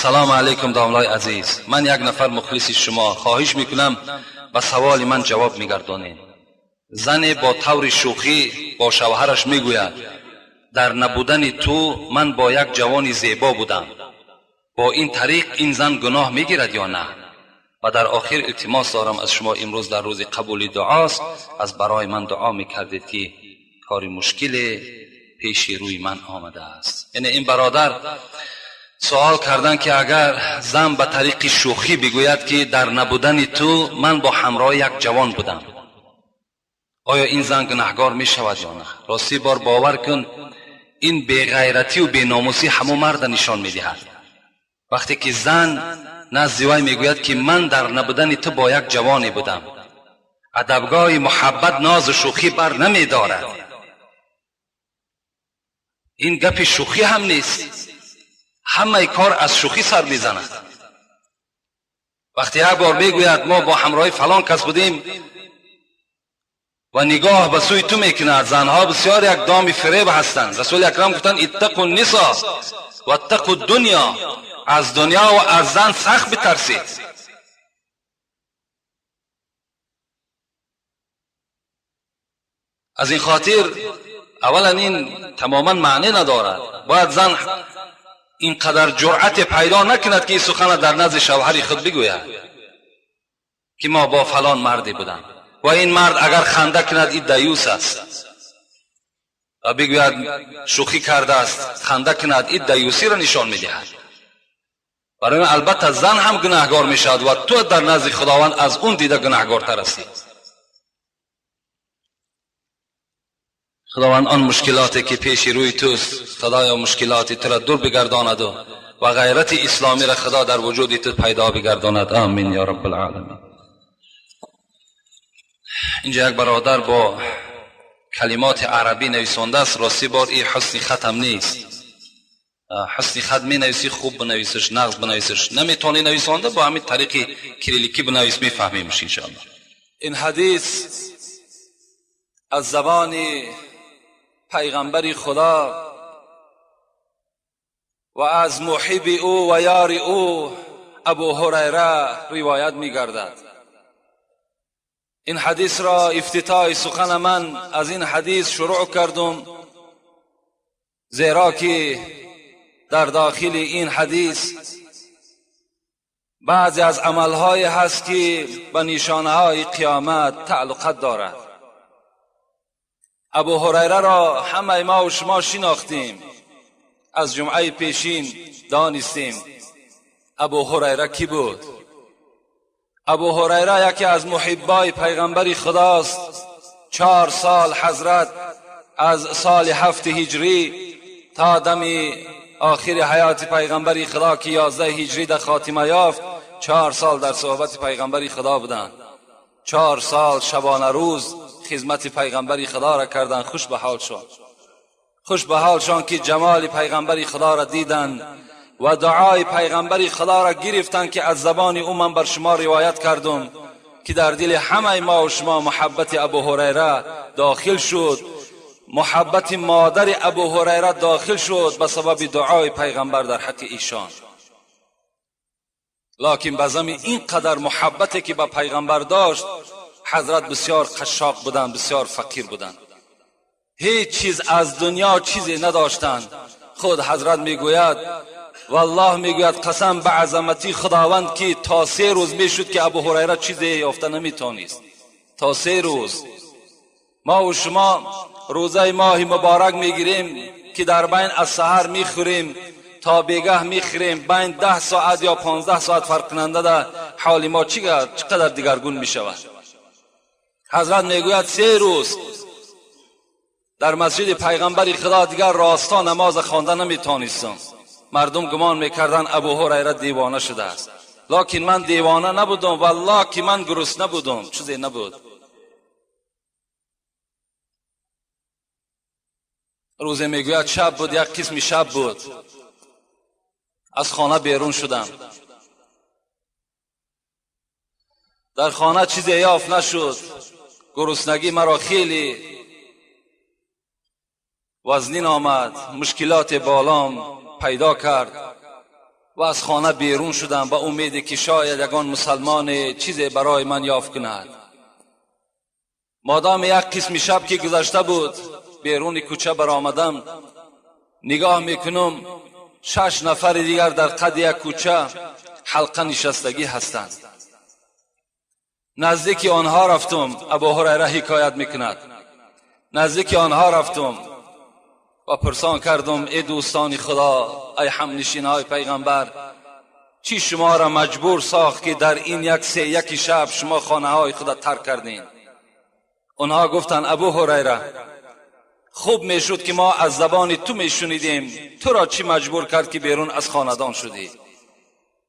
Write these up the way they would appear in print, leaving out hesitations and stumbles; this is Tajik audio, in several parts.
Салом алейкум, домлай азиз. Ман як нафар мухлиси шумо. Хоҳиш мекунам ба саволи ман ҷавоб мегардонед. Зане бо таври шӯхӣ бо шавҳараш мегӯяд: дар набудани ту ман бо як ҷавони зебо будам. Бо ин тариқ ин зан гуноҳ мегирад ё на? Ва дар охир илтимос дорам аз шумо, имрӯз дар рӯзи қабули дуост, аз барои ман дуо мекардед, ки кори мушкиле пеши рӯи ман омадааст. Яъне ин бародар суол кардан, ки агар зан ба тариқи шӯхӣ бигӯяд, ки дар набудани ту ман бо ҳамроҳи як ҷавон будам, оё ин зан гунаҳгор мешавад ё на? Ростӣ бор бовар кун, ин беғайратию беномусӣ ҳамон марда нишон медиҳад. Вақте ки зан назди вай мегӯяд, ки ман дар набудани ту бо як ҷавоне будам, адабгоҳи муҳаббат нозу шӯхӣ бар намедорад. Ин гапи шӯхӣ ҳам нест, ҳамаи кор аз шӯхӣ сар мезанад. Вақте як бор мегӯяд, мо бо ҳамроҳи фалон кас будем ва нигоҳ ба сӯи ту мекунад, занҳо бисёр як доми фиреб ҳастанд. Расули акрам гуфтанд: иттақу нисо ваттақу дунё, аз дунё ва аз зан сахт битарсед. Аз ин хотир аввалан ин тамоман маъне надорад. Бояд зан ин қадар ҷуръате пайдо накунад, ки ин сухана дар назди шавҳари худ бигӯяд, ки мо бо фалон марде будам. Ва ин мард агар ханда кунад, ин даюс аст, ва бигӯяд шӯхӣ кардааст, ханда кунад, ин даюсиро нишон медиҳад. Барои албатта зан ҳам гунаҳгор мешавад ва ту дар назди Худованд аз он дида гунаҳгортар ҳастӣ. Худованд он мушкилоте ки пеши рӯи туст, Худоё мушкилоти туро дур бигардонаду ва ғайрати исломиро Худо дар вуҷуди ту пайдо бигардонад. Амин ё раббалъоламин. Инҷа як бародар бо калимоти арабӣ нависондааст. Ростӣ бор ин ҳусни хатам нест. Ҳусни хат менависӣ, хуб бинависиш, нағз бинависиш. Наметавонӣ нависонда, бо ҳамин тариқи кирилликӣ бинавис, мефаҳмемш иншоаллоҳ. Ин ҳадис аз забони пайғамбари Худо ва аз муҳиби ӯ ва ёри ӯ Абу Ҳурайра ривоят мегардад. Ин ҳадисро ифтитоҳи сухана ман аз ин ҳадис шурӯъ кардум, зеро ки дар дохили ин ҳадис баъзе аз амалҳое ҳаст, ки ба нишонаҳои қиёмат тааллуқат дорад. Абу Ҳурайраро ҳамаи мо ва шумо шинохтем, аз ҷумъаи пешин донистем Абу Ҳурайра кӣ буд. Абу Ҳурайра яке аз муҳиббои пайғамбари Худост. 4 сол ҳазрат аз соли 7 ҳиҷрӣ то дами охири ҳаёти пайғамбари Худо, ки 11 ҳиҷрӣ дар хотима ёфт, 4 сол дар суҳбати пайғамбари Худо буданд. 4 сол шабона рӯз хизмати пайғамбари Худоро карданд. Хуш ба ҳолшон, хуш ба ҳолшон, ки ҷамоли пайғамбари Худоро диданд ва дуои пайғамбари Худоро гирифтанд, ки аз забони ӯ ман бар шумо ривоят кардум, ки дар дили ҳамаи мо ва шумо муҳаббати Абу Ҳурайра дохил шуд, муҳаббати модари Абу Ҳурайра дохил шуд ба сабаби дуои пайғамбар дар ҳаққи эшон. Локин ба зами ин қадар муҳаббате ки ба пайғамбар дошт, ҳазрат бисёр қашшоқ буданд, бисёр фақир буданд, ҳеҷ чиз аз дунё чизе надоштанд. Худ ҳазрат мегӯяд, валлоҳ мегӯяд, қасам ба азамати Худованд, ки то 3 рӯз мешуд, ки Абу Ҳурайра чизе ёфта наметавонист. То 3 рӯз. Мо ва шумо рӯзаи моҳи муборак мегирем, ки дар байн аз саҳар мехӯрем то бегаҳ мехӯрем, байн 10 соат ё 15 соат фарқкунанда дар ҳоли мо чӣ қадар дигаргун мешавад. Ҳазрат мегӯяд 3 рӯз дар масҷиди пайғамбари Худо дигар роста намоз хонда наметавонистам. Мардум гумон мекарданд Абу Ҳурайра девона шудааст, локин ман девона набудам, валлоҳ ки ман гурусна будам, чизе набуд. Рӯзе мегӯяд шаб буд, як қисми шаб буд, аз хона берун шудам. Дар хона чизе ёфт нашуд. Гуруснагӣ маро хеле вазнин омад, мушкилоти болом пайдо кард. و از خانه بیرون شدم با امیدی که شاید یگان مسلمان چیزی برای من یافت کند. مادام یک قسم شب که گذشته بود بیرون کوچه برآمدم، نگاه میکنم 6 نفر دیگر در قد یک کوچه حلقه نشستگی هستند. نزدیک آنها رفتم، ابو هریره حکایت میکند، نزدیک آنها رفتم و پرسان کردم ای دوستان خدا، ای همنشین های پیغمبر، چی شما را مجبور ساخت که در این 1/3 شب شما خانه های خود ترک کردین؟ آنها گفتند ابو هریره خوب میشد که ما از زبان تو میشنیدیم، تو را چی مجبور کرد که بیرون از خاندان شدی؟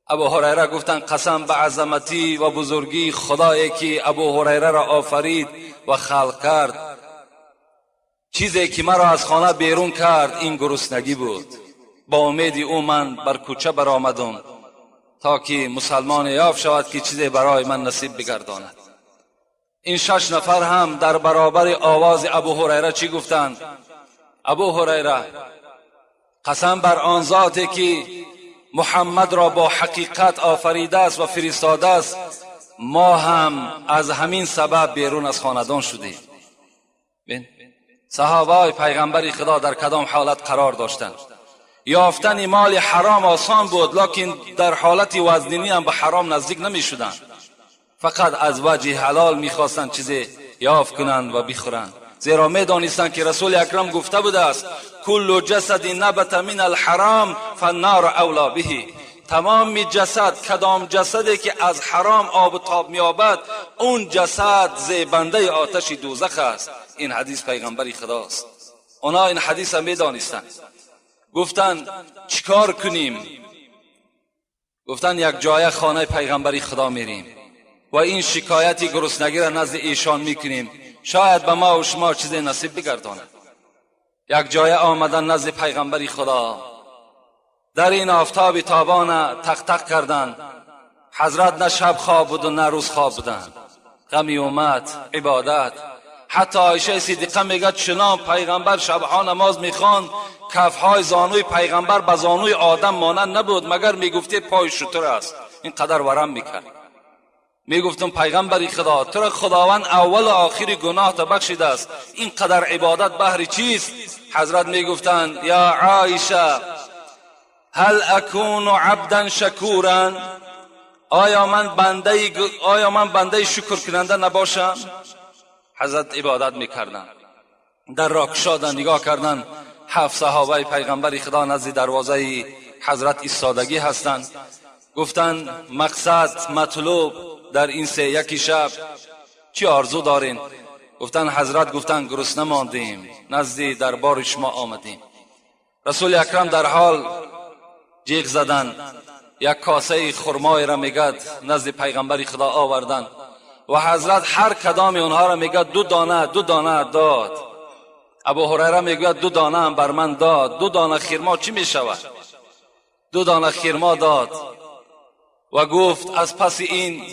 ابو هریره گفتند قسم به عظمتی و بزرگی خدایی که ابو هریره را آفرید و خلق کرد، چیزی که مرا از خانه بیرون کرد این گرسنگی بود. با امید او من بر کوچه برآمدم تا که مسلمان یافت شود که چیزی برای من نصیب بگرداند. این 6 نفر هم در برابر آواز ابو هریره چی گفتند؟ ابو هریره قسم بر آن ذاتی که محمد را با حقیقت آفریده است و فرستاده است، ما هم از همین سبب بیرون از خاندان شدیم. صحابه های پیغمبر خدا در کدام حالت قرار داشتند؟ یافتن مال حرام آسان بود، لکن در حالت وزنینی هم به حرام نزدیک نمی شدند. فقط از وجه حلال میخواستند چیزی یافت کنند و بخورند، زیرا میدانستند که رسول اکرم گفته بوده است کل جسد نبت من الحرام فالنار اولا به. تمام جسد، کدام جسدی که از حرام آب و تاب می‌یابد، اون جسد زیبنده آتش دوزخ است. این حدیث پیغمبر خداست. اونا این حدیث هم میدانستند. گفتند چیکار کنیم؟ گفتند یک جای خانه پیغمبر خدا میریم و این شکایتی گرسنگی را نزد ایشان میکنیم، شاید به ما و شما چیزی نصیب بگرداند. یک جای آمدن نزد پیغمبر خدا، در این آفتاب تابان تق تق کردند. حضرت نه شب خواب بود و نه روز خواب بودند. غمی اومد، عبادت. حتی عایشه صدیقه میگه چنان پیغمبر شبها نماز میخواند کفهای زانوی پیغمبر به زانوی آدم مانند نبود، مگر میگفتی پای شتر است. این قدر ورم میکرد. میگفتم پیغمبر خدا تو را خداوند اول و آخر گناه تا بخشیده است، این قدر عبادت بهر چیست؟ حضرت میگفتند یا عایشه هل اکون عبدا شکورا، آیا من بنده شکر کننده نباشم؟ حضرت عبادت میکردند. در راه کشادن نگاه کردن، 7 صحابه پیغمبر خدا نزد دروازه حضرت ایستادگی هستند. گفتند مقصد مطلوب در این 3 شب چی آرزو دارین؟ گفتن حضرت گفتن گرسنه ماندیم، نزد دربار شما آمدیم. رسول اکرم در حال جیغ زدن، یک کاسه خرمای را میگد نزد پیغمبر خدا آوردن و حضرت هر کدام اونها را میگد 2 دانه 2 دانه داد. ابو هریره میگوید 2 دانه هم بر من داد. 2 دانه خرما چی میشود؟ 2 دانه خرما داد و گفت از پس این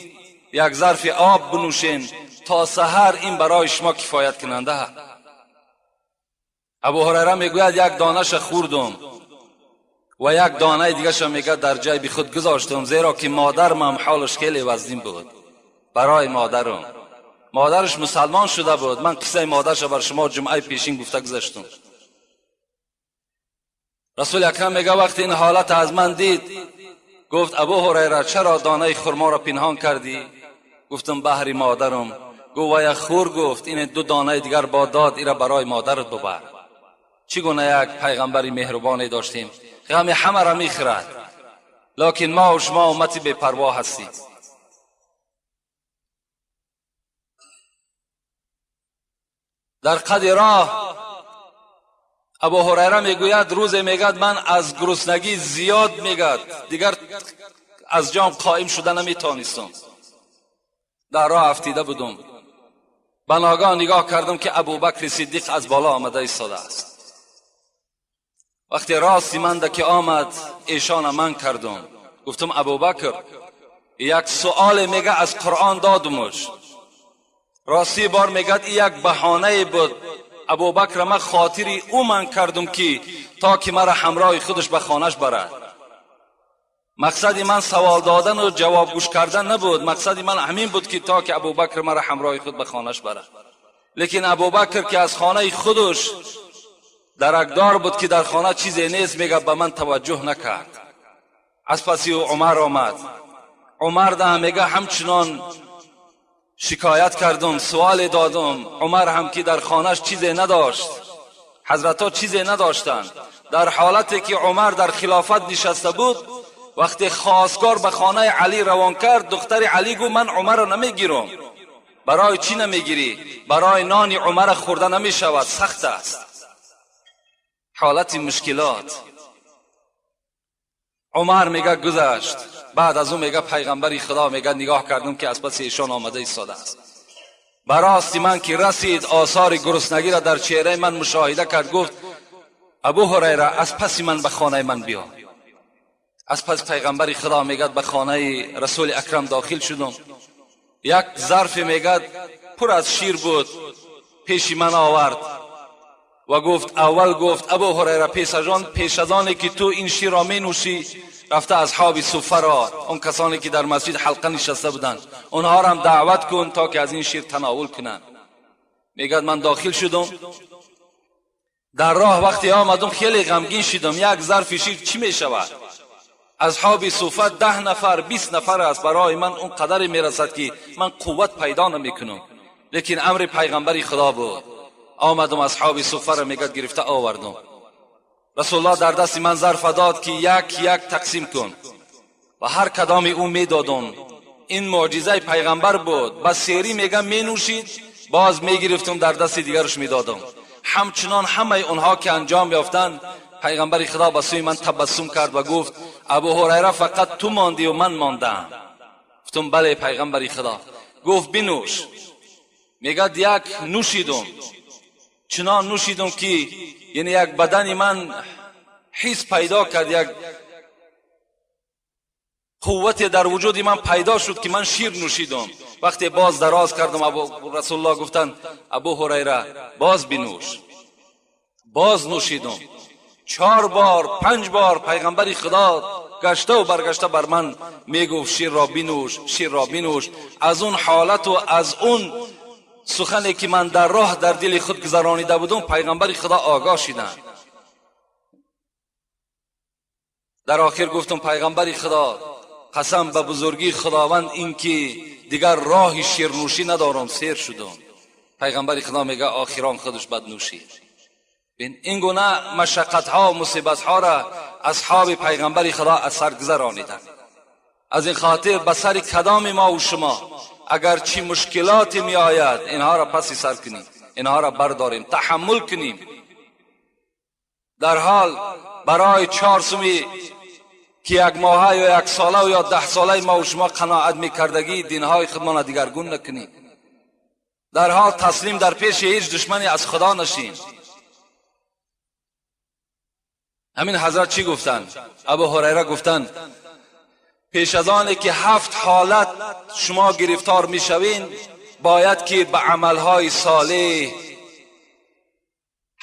یک ظرف آب بنوشین تا سحر، این برای شما کفایت کننده. ابو هریره میگوید یک دانش خوردم و یک دانه دیگه میگه در جیب خود گذاشتم، زیرا که مادرم هم حالش خیلی وزنین بود. برای مادرم، مادرش مسلمان شده بود. من قصه مادرش بر شما جمعه پیشین گفته گذاشتم. رسول اکرم میگه وقتی این حالت از من دید گفت ابو هریره چرا دانه خرما را پنهان کردی؟ گفتم بهر مادرم. گفت و یک خور، گفت این 2 دانه دیگر با داد، ایرا برای مادرت ببر. چگونه یک پیغمبر مهربانی داشتیم، غم همه را میخورد، لکن ما و شما امتی بی پروا هستیم. در قد راه ابو هریره میگوید روز میگد من از گرسنگی زیاد میگد دیگر از جام قائم شده نمیتانستم، در راه افتیده بودم. بناگاه نگاه کردم که ابوبکر صدیق از بالا آمده ایستاده است. وقتی راستی من که آمد ایشان من کردم، گفتم ابوبکر یک سؤال میگه از قرآن دادمش. راستی بار میگد یک بهانه بود. ابوبکر من خاطری او من کردم که تا که مرا همراه خودش به خانهش برد. Мақсади ман савол додан ва ҷавоб гӯш кардан набуд. Мақсади ман ҳамин буд, ки то ки Абубакр маро ҳамроҳи худ ба хонааш барад. Лекин Абубакр, ки аз хонаи худаш даракдор буд, ки дар хона чизе нест, мега ба ман таваҷҷӯҳ накард. Аз паси ӯ Умар омад. Умар да мега ҳамчунон шикоят кардум, суоле додум. Умар ҳам, ки дар хонааш чизе надошт, ҳазратҳо чизе надоштанд. Дар ҳолате ки Умар дар хилофат нишаста буд, вақте хостгор ба хонаи Алӣ равон кард, духтари Алӣ гуфт: ман Умарро намегирам. Барои чӣ намегирӣ? Барои нони Умара хӯрда намешавад, сахт аст. Ҳолати мушкилот. Умар мега гузашт. Баъд аз ӯ мега пайғамбари Худо, мега нигоҳ кардам, ки аз паси эшон омада истодааст. Ба рости ман ки расид, осори гуруснагиро дар чеҳраи ман мушоҳида кард, гуфт: Абу Ҳурайра, аз паси ман ба хонаи ман биё. Аз пас пайғамбари Худо, мегӯяд, ба хонаи Расули Акрам дохил шудам. Як зарфе, мегӯяд, пур аз шир буд, пеши ман овард ва гуфт, аввал гуфт: Абу Ҳурайра, пеш аз оне ки ту ин ширро менӯшӣ, рафта асҳоби суффаро, он касоне ки дар масҷид ҳалқа нишаста буданд, онҳоро даъват кун, то ки аз ин шир тановул кунанд. Мегӯяд, ман дохил шудам. Дар роҳ вақте омадум, хеле ғамгин шудам. Як зарфи шир чӣ мешавад? Асҳоби суффа 10 нафар, 20 нафар аст. Барои ман он қадаре мерасад, ки ман қувват пайдо намекунам. Лекин амри пайғамбари Худо буд. Омадум, асҳоби суффаро, мегӯяд, гирифта овардум. Расулуллоҳ дар дасти ман зарфа дод, ки як як тақсим кун, ва ҳар кадоми ӯ медодум. Ин мӯъҷизаи пайғамбар буд. Ба серӣ, мега, менӯшид, боз мегирифтум, дар дасти дигараш медодум. Ҳамчунон ҳамаи онҳо ки анҷом ёфтанд, пайғамбари Худо ба сӯи ман табассум кард ва гуфт: Абу Ҳурайра, фақат ту мондӣ ва ман мондаам. Гуфтум: бале, пайғамбари Худо. Гуфт: бинӯш. Мегӯяд, як нӯшидум, чунон нӯшидум, ки яъне як бадани ман ҳис пайдо кард, як қуввате дар вуҷуди ман пайдо шуд, ки ман шир нӯшидум. Вақте боз дароз кардам, Расулуллоҳ гуфтанд: Абу Ҳурайра, боз бинӯш. Боз нӯшидум. Чор бор, панҷ бор пайғамбари Худо гаштаву баргашта бар ман мегуфт: ширро бинӯш, ширро бинӯш. Аз он ҳолату аз он сухане ки ман дар роҳ дар дили худ гузаронида будум, пайғамбари Худо огоҳ шиданд. Дар охир гуфтум: пайғамбари Худо, қасам ба бузургии Худованд, ин ки дигар роҳи ширнӯшӣ надорам, сер шудум. Пайғамбари Худо, мега, охирон худаш бад нӯшид. Ин гуна машаққатҳо, мусибатҳоро асҳоби пайғамбари Худо аз сар гузарониданд. Аз ин хотир ба сари кадоми мо ва шумо агар чӣ мушкилоте меояд, инҳоро паси сар кунем, инҳоро бардорем, таҳаммул кунем. Дар ҳол барои 4 суми ки як моҳа ё як сола ё 10 солаи мо ва шумо қаноат мекардагӣ, динҳои худмонро дигаргун накунем. Дар ҳол таслим дар пеши ҳеҷ душмане аз Худо нашем. Ҳамин ҳазрат чӣ гуфтанд? Абу Ҳурайра гуфтанд: пеш аз оне ки 7 ҳолат шумо гирифтор мешавед, бояд ки ба амалҳои солеҳ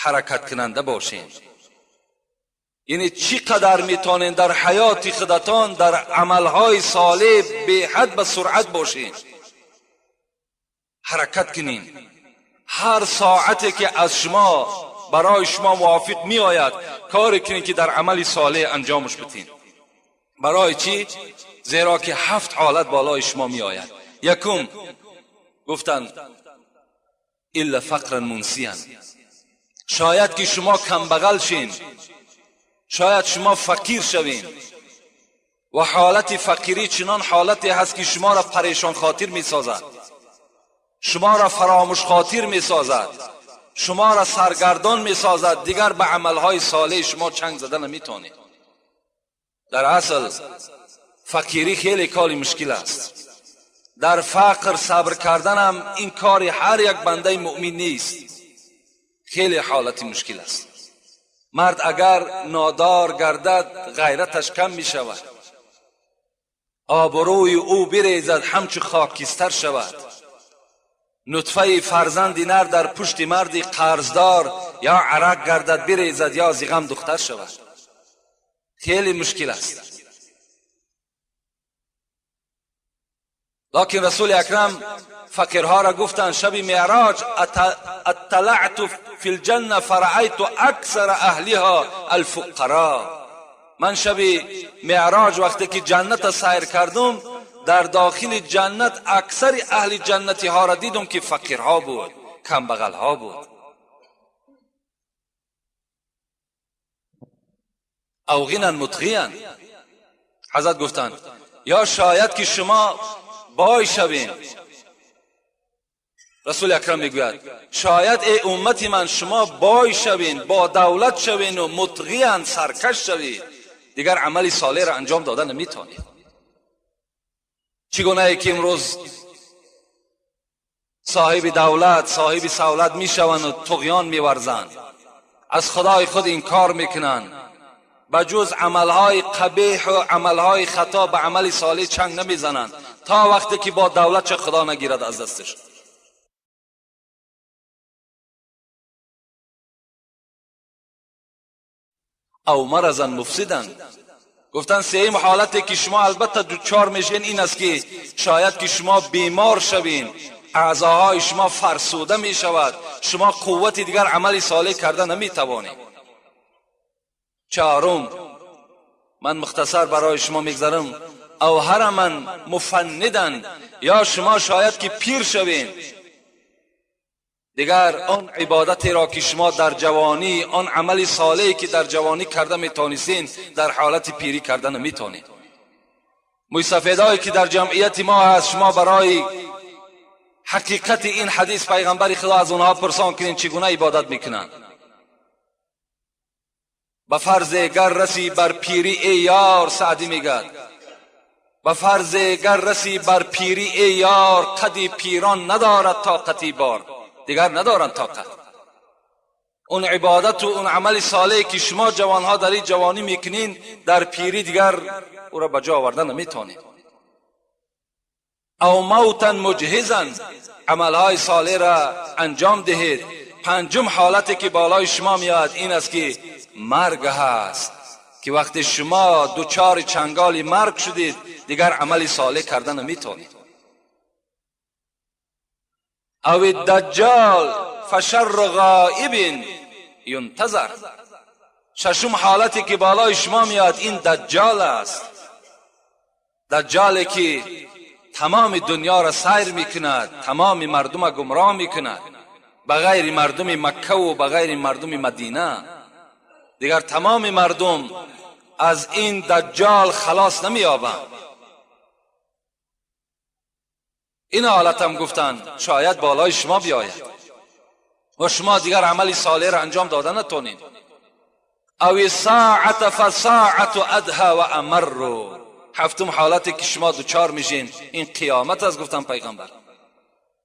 ҳаракат кунанда бошем. Яъне чӣ қадар метавонед дар ҳаёти худатон дар амалҳои солеҳ беҳад ба суръат бошед, ҳаракат кунед. Ҳар соате ки аз шумо барои шумо мувофиқ меояд, коре кунед, ки дар амали солеҳ анҷомаш битед. Барои чӣ? Зеро ки 7 ҳолат болои шумо меояд. Якум гуфтанд: илла фақран мунсиян. Шояд ки шумо камбағал шин, шояд шумо фақир шавед, ва ҳолати фақирӣ чунон ҳолате ҳаст, ки шуморо парешонхотир месозад, шуморо фаромӯшхотир месозад, шуморо саргардон месозад. Дигар ба амалҳои солеҳи шумо чанг зада наметавонед. Дар асл фақирӣ хеле кори мушкил аст. Дар фақр сабр карданам ин кори ҳар як бандаи муъмин нест. Хеле ҳолати мушкил аст. Мард агар нодор гардад, ғайраташ кам мешавад, обрӯи ӯ бирезад, ҳамчу хокистар шавад. Нутфаи фарзанди нар дар пушти марди қарздор ё арақ гардад бирезад, ё зиғам духтар шавад. Хеле мушкил аст. Лакин Расули Акрам фақирҳоро гуфтанд шаби Меъроҷ: اطلعت فی الجنة فرأیت اکثر اهلها الفقراء. من شب معراج وقتی که جنت سیر کردم، در داخل جنت اکثر اهل جنتی ها را دیدم که فقیرها بود، کمبغل ها بود. او غنا مطغیا. حضرت گفتند یا شاید که شما بای شوین. رسول اکرم میگوید شاید ای امت من شما بای شوین، با دولت شوین و مطغیان، سرکش شوید، دیگر عمل صالح را انجام دادن نمیتونید. چگونه ای که امروز صاحب دولت، صاحب سولت میشوند و طغیان میورزند، از خدای خود انکار میکنند، بجز عملهای قبیح و عملهای خطا به عمل صالح چنگ نمیزنند تا وقتی که با دولت چه خدا نگیرد از دستش. او مرضا مفسدا. گفتن سیم حالتی که شما البته دوچار میشین این است که شاید که شما بیمار شوین، اعضاهای شما فرسوده میشود، شما قوت دیگر عمل صالح کرده نمیتوانید. چهارم، من مختصر برای شما میگذرم، او هرما مفندا، یا شما شاید که پیر شوین، دیگر آن عبادتی را که شما در جوانی، آن عمل صالحی که در جوانی کرده میتونستین، در حالت پیری کرده نمیتونید. مویسفیدهایی که در جمعیت ما هست، شما برای حقیقت این حدیث پیغمبر خدا از آنها پرسان کنین چگونه عبادت میکنند. به فرض گر رسی بر پیری ای یار، سعدی میگد به فرض گر رسی بر پیری ای یار، قد پیران ندارد طاقتی بار. دیگر ندارند طاقت. اون عبادت و اون عمل صالح که شما جوانها در این جوانی میکنین، در پیری دیگر او را به جا آوردن نمیتونید. او موتا مجهزا، عملهای صالح را انجام دهید. پنجم حالتی که بالای شما میاد این است که مرگ هست، که وقتی شما دوچار چنگال مرگ شدید دیگر عمل صالح کردن نمیتونید. او الدجال فشر غائب ینتظر. ششم حالتی که بالای شما میاد این دجال است، دجالی که تمام دنیا را سیر میکند، تمام مردم را گمراه میکند، بغیر مردم مکه و بغیر مردم مدینه. دیگر تمام مردم از این دجال خلاص نمییابند. این حالت هم گفتن شاید بالای شما بیاید و شما دیگر عمل صالح را انجام داده نتونید. او ساعت فساعت ادها و امر. هفتم حالتی که شما دوچار میشین این قیامت است. گفتن پیغمبر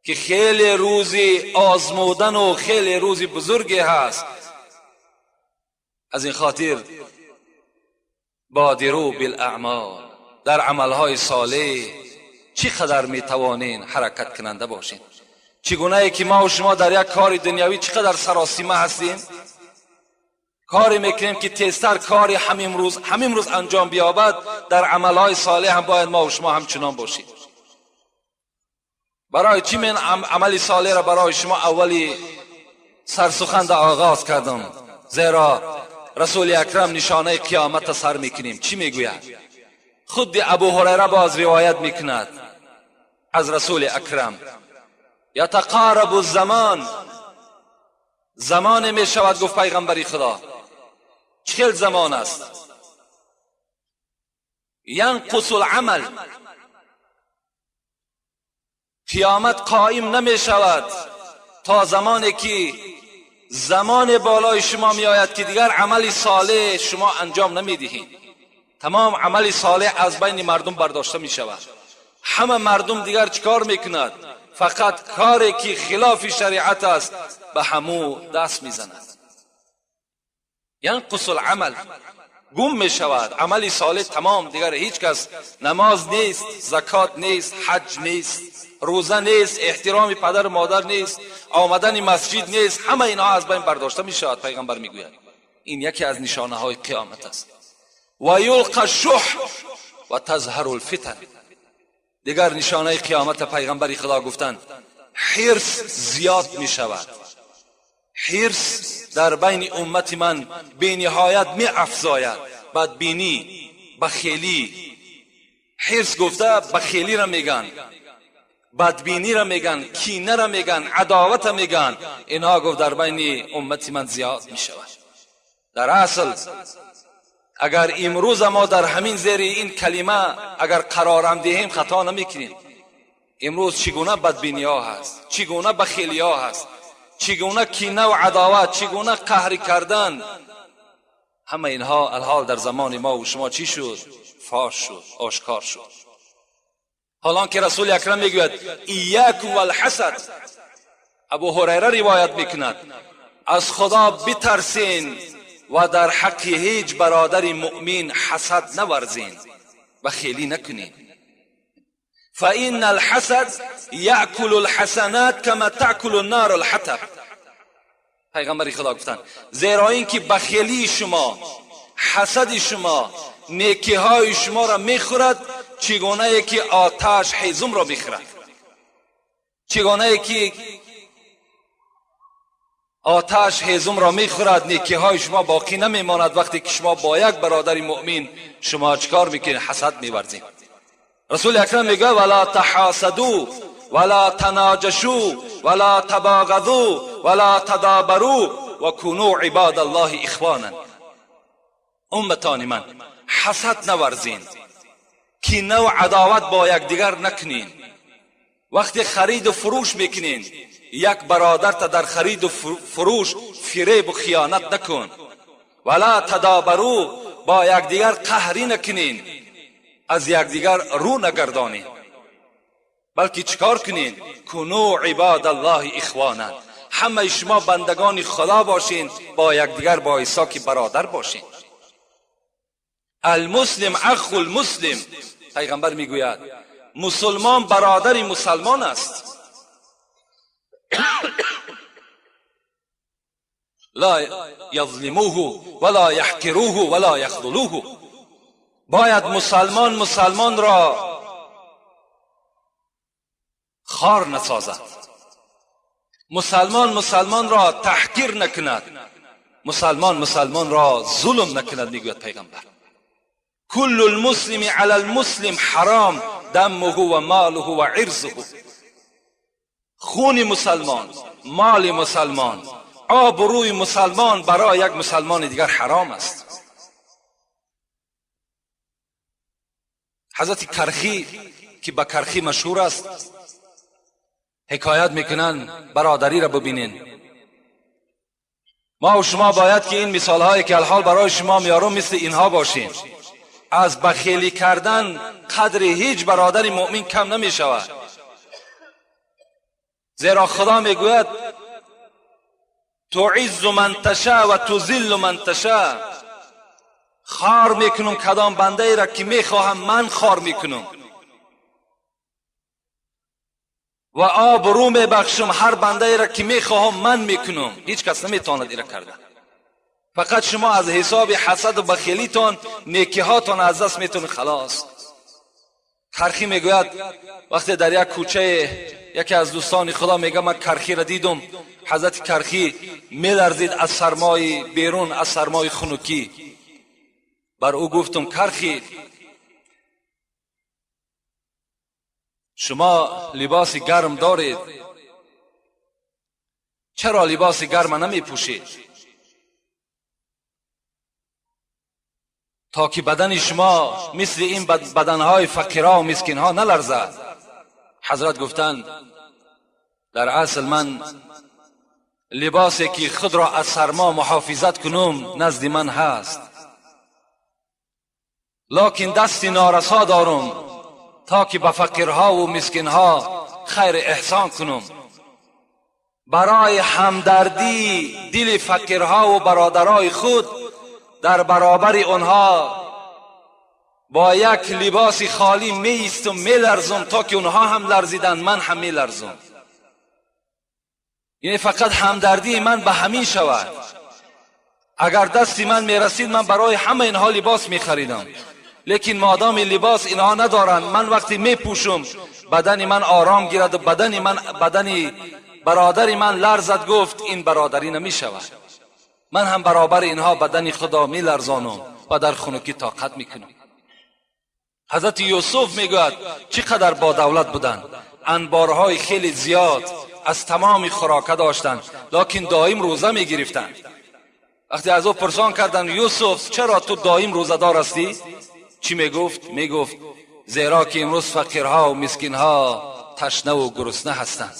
که خیلی روزی آزمودن و خیلی روزی بزرگی هست. از این خاطر بادروا بالاعمال، در عملهای صالح چی قدر میتوانین حرکت کننده باشین. چگونه ای که ما و شما در یک کار دنیوی چقدر سراسیمه هستیم، کاری میکنیم که تیزتر کاری همین روز انجام بیابد، در عملهای صالح هم باید ما و شما همچنان باشیم. برای چی من عمل صالح را برای شما اولی سرسخن آغاز کردم؟ زیرا رسول اکرم نشانه قیامت سر میکنیم. چی میگوید؟ خود ابو هریره باز روایت میکند از رسول اکرم: یتقارب الزمان، زمان میشود. گفت پیغمبری خدا 40 زمان است. ینقص العمل، قیامت قائم نمیشود تا زمانی که زمان بالای شما میآید که دیگر عمل صالح شما انجام نمیدهید. تمام عمل صالح از بین مردم برداشته می شود. همه مردم دیگر چیکار میکند؟ فقط کاری که خلاف شریعت است به همو دست میزند. ینقص العمل، گم می شود عمل صالح تمام. دیگر هیچ کس نماز نیست، زکات نیست، حج نیست، روزه نیست، احترام پدر و مادر نیست، آمدن مسجد نیست، همه اینها از بین برداشته می شود. پیغمبر میگوید این یکی از نشانه های قیامت است. و یلقى الشح و تظهر الفتن. دیگر نشانه قیامت پیغمبر خدا گفتند حرص زیاد می شود. حرص در بین امت من به نهایت می افزاید. بدبینی، بخیلی. حرص گفته بخیلی را میگن، بدبینی را میگن، کینه را میگن، عداوت را میگن. اینها گفت در بین امت من زیاد می شود. در اصل اگر امروز ما در همین زیر این کلمه اگر قرارم دهیم خطا نمیکنیم. امروز چگونه بدبینی ها هست، چگونه بخیلی ها هست، چگونه کینه و عداوت، چگونه قهر کردن، همه اینها الحال در زمان ما و شما چی شد؟ فاش شد، آشکار شد. حالان که رسول اکرم میگوید ایاکم والحسد، ابو هریره روایت میکند از خدا بترسین و در حق هیچ برادر مؤمن حسد نورزین و خیلی نکنین. فإن الحسد یأکل الحسنات کما تأکل النار الحطب. پیغمبر خدا گفتند زیرا اینکه بخیلی شما، حسد شما، نیکی های شما را میخورد چگونه که آتش هیزم را میخورد، چگونه که آتش هیزم را میخورد، نیکی های شما باقی نمیماند وقتی که شما با یک برادر مؤمن شما چکار میکنید؟ حسد میورزید. رسول اکرم میگه ولا تحاسدوا ولا تناجشوا ولا تباغضوا ولا تدابروا وكونوا عباد الله اخوانا. امتان من حسد نورزین، کینه و عداوت با یکدیگر نکنین. وقتی خرید و فروش میکنین یک برادر تا در خرید و فروش فریب و خیانت نکن. ولا تدابروا، با یکدیگر قهری نکنین، از یکدیگر رو نگردانین، بلکه چیکار کنین؟ کنو عباد الله اخوانا، همه شما بندگان خدا باشین، با یکدیگر با عیسی که برادر باشین. المسلم اخو المسلم، پیغمبر میگوید مسلمان برادر مسلمان است. لا یظلموه ولا یحقروه ولا یخذلوه. باید مسلمان مسلمان را خار نسازد، مسلمان مسلمان را تحقیر نکند، مسلمان مسلمان را ظلم نکند. میگوید پیغمبر کل المسلم علی المسلم حرام دمه و ماله و عرضه. خون مسلمان، مال مسلمان، آبروی مسلمان برای یک مسلمان دیگر حرام است. حضرت کرخی که به کرخی مشهور است حکایت میکنن، برادری را ببینین. ما و شما باید که این مثال هایی که الحال برای شما میارم مثل اینها باشیم. از بخیلی کردن قدر هیچ برادر مؤمن کم نمی شود، زیرا خدا میگوید تعز من تشاء و تذل من تشاء. خار میکنم کدام بنده ای را که میخواهم من خار میکنم، و آبرو میبخشم هر بنده ای را که میخواهم من میکنم. هیچ کس نمیتواند ایرا کرده. فقط شما از حساب حسد و بخیلیتان نیکیهاتان از دست میتونید. خلاص. کرخی میگوید وقتی در یک کوچه یکی از دوستان خدا میگه من کرخی را دیدم، حضرت کرخی میلرزید از سرمای بیرون، از سرمای خنکی. بر او گفتم کرخی شما لباس گرم دارید، چرا لباس گرم نمی پوشید تا که بدن شما مثل این بدنهای فقیرها و مسکینها نلرزد؟ حضرت گفتند در اصل من لباسی که خود را از سرما محافظت کنم نزد من هست، لکن دست نارسا دارم تا که به فقیرها و مسکینها خیر احسان کنم. برای همدردی دل فقیرها و برادرای خود در برابر آنها با یک لباس خالی می ایستم، می لرزم تا که اونها هم لرزیدن من هم می لرزم. یعنی فقط همدردی من به همین شود. اگر دستی من می رسید من برای همه اینها لباس می خریدم، лекин модами либос инҳо надоранд, ман вақте мепӯшум бадани ман ором гирад ва бадани ман, бадани бародари ман ларзад, гуфт ин бародарӣ намешавад. Ман ҳам баробари инҳо бадани худро меларзонам ва дар хунукӣ тоқат мекунам. Ҳазрати Юсуф мегӯяд чӣ қадар бо давлат буданд, анборҳои хеле зиёд аз тамоми хӯрока доштанд, лекин доим рӯза мегирифтанд. вақте аз ӯ пурсон карданд Юсуф чаро ту доим рӯзадор ҳастӣ, чӣ мегуфт? Мегуфт зеро ки имрӯз фақирҳо ва мискинҳо ташна ва гурусна ҳастанд.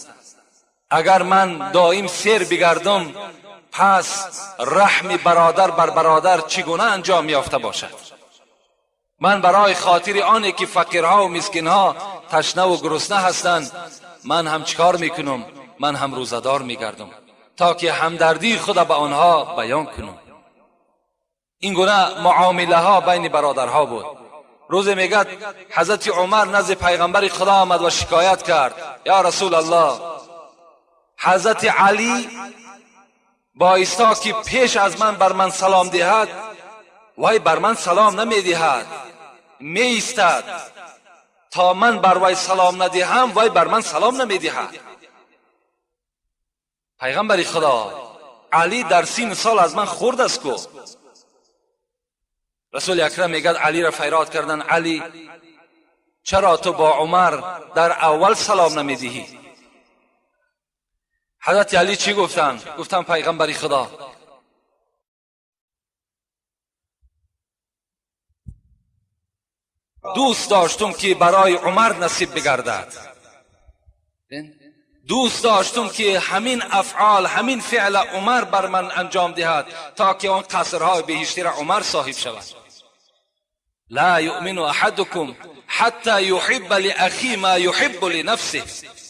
Агар ман доим сер бигардам, пас раҳми бародар бар бародар чӣ гуна анҷом ёфта бошад? Ман барои хотири оне ки фақирҳо ва мискинҳо ташна ва гурусна ҳастанд, ман ҳам чикор мекунам? Ман ҳам рӯзадор мегардам то ки ҳамдардии худа ба онҳо баён кунам. Ин гуна муомилаҳо байни бародарҳо буд. Рӯзе мегӯяд ҳазрати Умар назди пайғамбари Худо омад ва шикоят кард: ё расул аллоҳ, ҳазрати Алӣ боиста ки пеш аз ман бар ман салом диҳад, вай бар ман салом намедиҳад, меистад то ман бар вай салом надиҳам, вай бар ман салом намедиҳад. Пайғамбари Худо, Алӣ дар син сол аз ман хурд аст ку. Расули Акрам мегӯяд Алиро файрод карданд: Алӣ, чаро ту бо Умар дар аввал салом намедиҳӣ? ҳазрати Алӣ чӣ гуфтанд? Гуфтанд пайғамбари Худо, дӯст доштум ки барои Умар насиб бигардад, дӯст доштум ки ҳамин афъол, ҳамин феъла Умар бар ман анҷом диҳад то ки он қасрҳои беҳиштиро Умар соҳиб шавад. ла юъмину аҳадукум ҳатта юҳибба лиахи ма юҳиббу линафсиҳ,